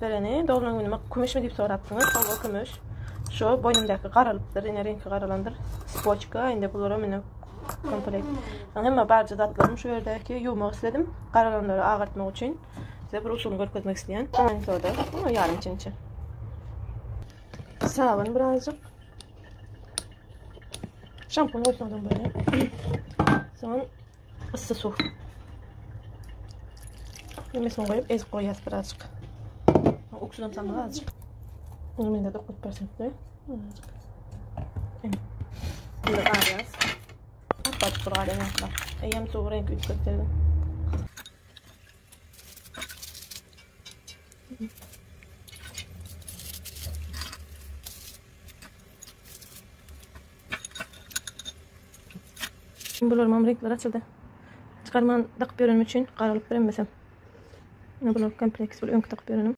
bereni doglan günüme kümüşmi diýip sorapdyňyz. Hawa kümüş. Şu boýnumdaky garalypdyr, ine reňki garalandyr. Spoçka, indi bulara mine komplekt. Hemme barja zatlarym şu ýerdäki ýuwmak isledim. Garalanlary agartmak üçin size bir usulyny görkezmek isleýän. Soda, ýarym çemçe. Sabun birazjyk. Şampun goýsaňam bolýar. Soň yssy suw. Hemmesini goýup ezip goýýas birazjyk. Uksudan salmaly azjyk. Bunu mende 9%-li. Azjyk. Indi garýas. Apajyk bir garýan ýaňkylar. Eýýäm suw reňki üýtgetdi. Bularymam reňkleri açyldy. Çykarman dakyp ýörenim üçin garalyp birenmesem. Ine bular kompleks bul öňki dakyp ýörenim.